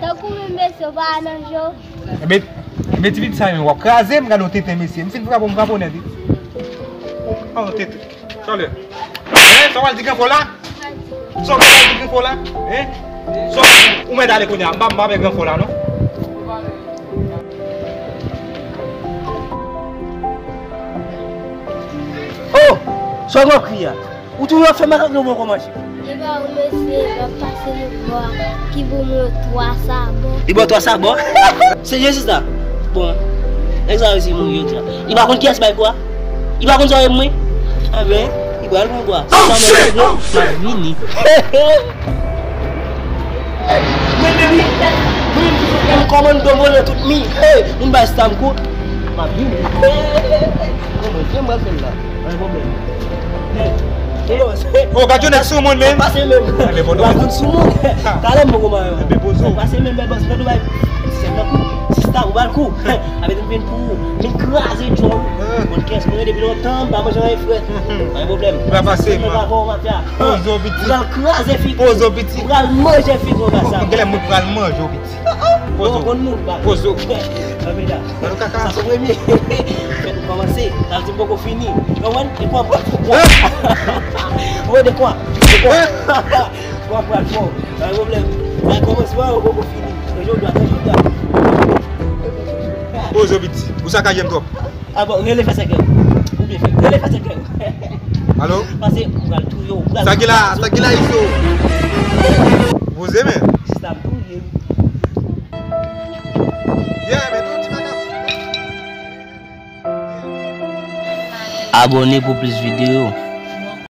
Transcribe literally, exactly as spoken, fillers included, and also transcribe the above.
Tankou menm mesye w pa nan je w. Enben, enben ti pitit sa menm, w ap kraze m, gade yon tenten mesye. M fin frape w, m frape w nèt wi. An yon tenten. Sa w lè? Hein, sa w al di granfò la? Sa w al di granfò la? Hein? Sa w, ou mèt ale kounye a, m pa, m pa pè granfò la non. Oh! Sa w ap kriye a? Ou toujou ap fè makak nou poko manje. Epa ou mesye, m ap pase nan bò a, ki pou mwen twa sabò. Li ba w twa sabò? Serye sista? Bon, nèg sa resi mouri jodi a. Li pa konn kiyès bay kou a? Li pa konn sa w ye mwen? Anben, li pral pran kou a. Oh, shit! M ap vini. Mwen menm, mwen menm, m kòmann donbole tout mi. Hey, moun bay sista m kou. M ap vini. Hey, hey, hey, hey. Kòman, kòman m pral fè l la? Pa gen pwoblèm. Hey, hello. Oh, gad yon nèg sou moun, men. Pase menm. Enben, bon, ou pa konn sou moun. Talè m poko mare w. Enben, poze w. Pase menm, bèl bòs, gad ou bay. Sista, ou bal kou. Avèk m vin pou ou. Vin kraze djòl. Bon, kès mwen depi lontan, m pa manje anyen frèt. Pa gen pwoblèm. Ou pa pase, man. Poze w, piti. Ou pral kraze figi. Poze w, piti. Ou pral manje figi, ou pral sa. Genlè mwen pral manje w, piti. Poze w. Konn moun, ba. Poze w. Anmèda. Gad yon kaka. Sa se premye. Fè nou kòmanse. Sa vle di m poko fini. Konprann? E kwa, kwa, kwa. Ou wè de kwa? De kwa? Kwa, kwa, kwa. Pa gen pwoblèm. Sa kòmanse, ou poko fini. Jodi a, jodi a. Poze w, piti. Ou sakaje m twòp. A bon, rele fè sèkèy. Ou byen fè. Rele fè sèkèy. Alo? Pase, ou pral touye w, ou pral... Sa ki la, sa ki la, Izo? Poze, men. Sista m touye m. Yeah, men, non, ti bagay. Abòne pou plis videyo.